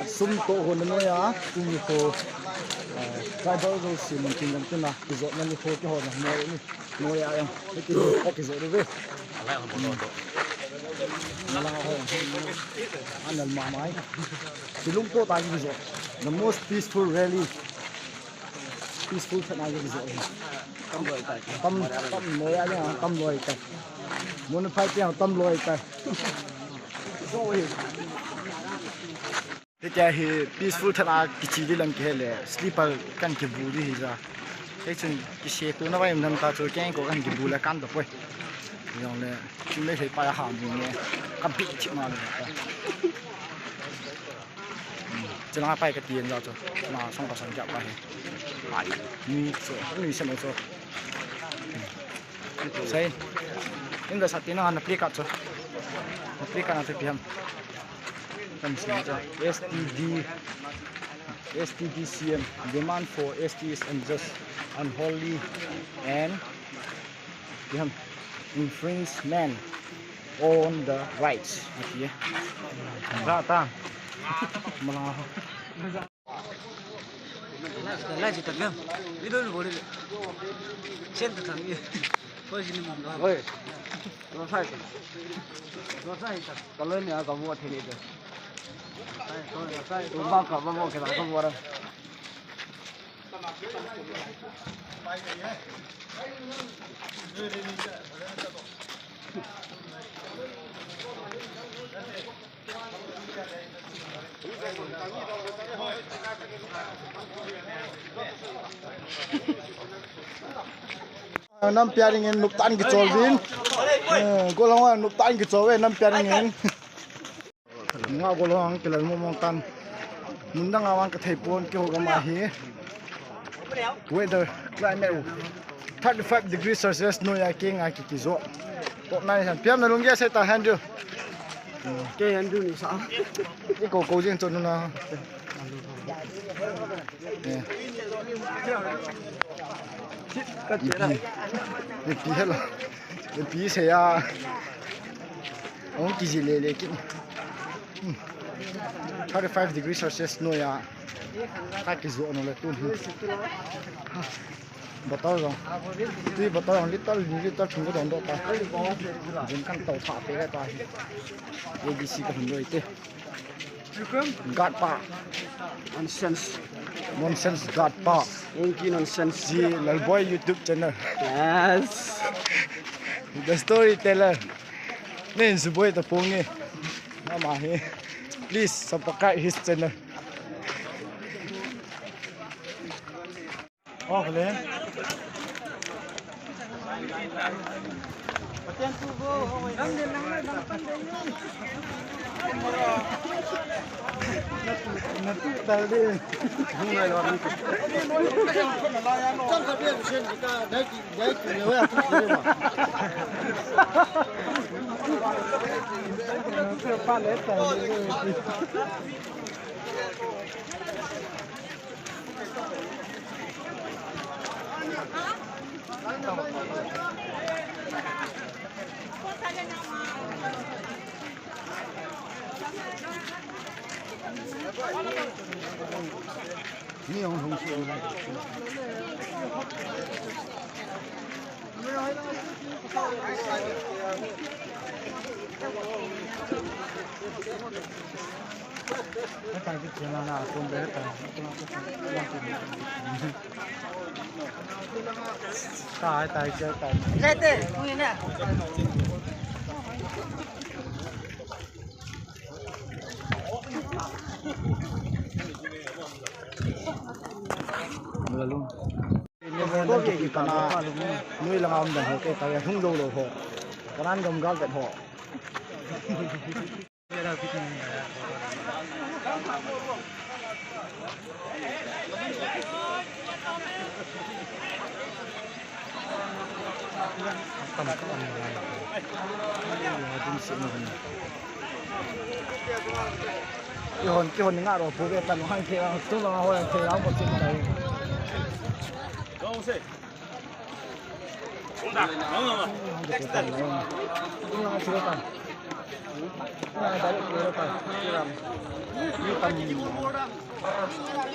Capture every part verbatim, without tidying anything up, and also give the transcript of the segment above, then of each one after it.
Sum toh hon na noiya, tu nikho, eh, tribal jouse mun tin jong tin a, kijotna nikho kihona noiya ni, noiya jong, hiti ka kijot uve. Malang ho, anal mamai. Kilungtoh tah in kijot. The most peaceful rally. Peaceful tah in kijot. Tam, tam noiya jong, tam loi tai. Mun phai jong, tam loi tai. Hitia hi peaceful tah a kiche ding lang kihe le, slipper kan kibu ding hi ja. Hichun kiseto na vai um dam ta chu keng ko kan kibu le kan to poi. Jong le, chun le hei pa ha bu ne, ka bi chi ma le. Hmm, chila pai ka tien ja chu. Na song ka song ja pa hi. Ai, ni so, ni se no so. Sai. Inda sa tina na play card chu. Na play card na chu ipi ham. Kan sim chu. S T D, S T D C M, demand for S T is unjust, unholy and ipi ham, infringement on the rights. Okay. Ra ta. Malang ho. Lai, lai, lai, lai, lai. Video ni bol le. Sen ta thang ye. Koi sini mam lo. Oi. Lo sai ta. Lo sai ta. Kalau ni agak buat ini tu. Sai, koi, sai. Tu baka bawa kita kamu orang. Nampi a dingin nuptan kichol vin. Eh, golhang a nuptan kichol ve nampi a dingin. Nga golhang kilal mo mong tan. Mundang awang ka thei pon kiho gam ahi. Weather, climate, thirty-five degrees Celsius noiya keng a ki kijo. Top nine san. Piam na lungya sai ta Andrew. Ke Andrew ni sa. Iko ko jing chon na. Eh. Ka che na. Ipi, ipi hela. Ipi se ya. Ong kiji le le ki. Hmm. Thirty-five degrees Celsius noiya. Ka kijo no le tun. Bottle jong. Tui bottle jong liter, liter thum ka don doh ta. Jin kan tao tha pe le ta hi. A B C ka hun doi te. Gatpa. Nonsense. Nonsense Gatpa. Yankee nonsense. Ji Lalboi YouTube channel. Yes. The storyteller. Nin suboi ta ponge. Mama he. Please subscribe his channel. Noi langa um dan ho, kei ta hung lou lou ho. Kanan gam gal vet ho. Kihon, kihon nga ro pu ve ta lo hang the, tu lo ho the, lo ko tin tai.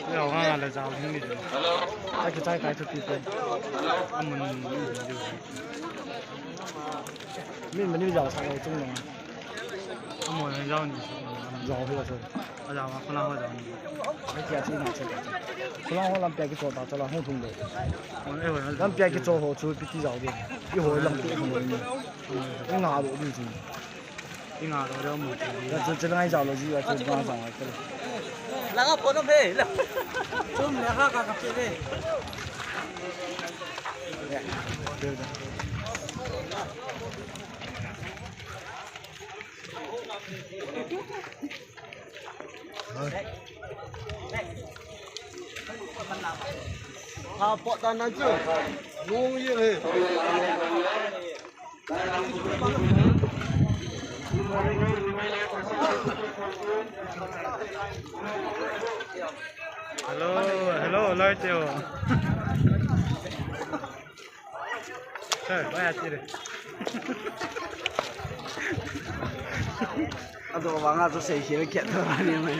Leo nga nga le jao ding ni. Ai, kichai kai thupi pen. Amun. Min mani jao sa lo chung na. Amun jao ni. Jao hi la so. A jao ma khula ho jao ni. Ai, kia chung na chung. Khula ho lam pia kicho ta, ta la ho thung de. Amun e ho. Lam pia kicho ho chu piti jao de. I ho lam pia ho ni. Nga do di chung. Inga lo deu mu. Ya chu chu ngai jao lo ji, ya chu ngai jao lo. Langa photo phe. Chum le kha ka ka phe le. Ha, pot dan nan chu. Nung ye he. Hello, hello, loi teo. Sir, why are you? Ado banga to sei khel kya to ni mai.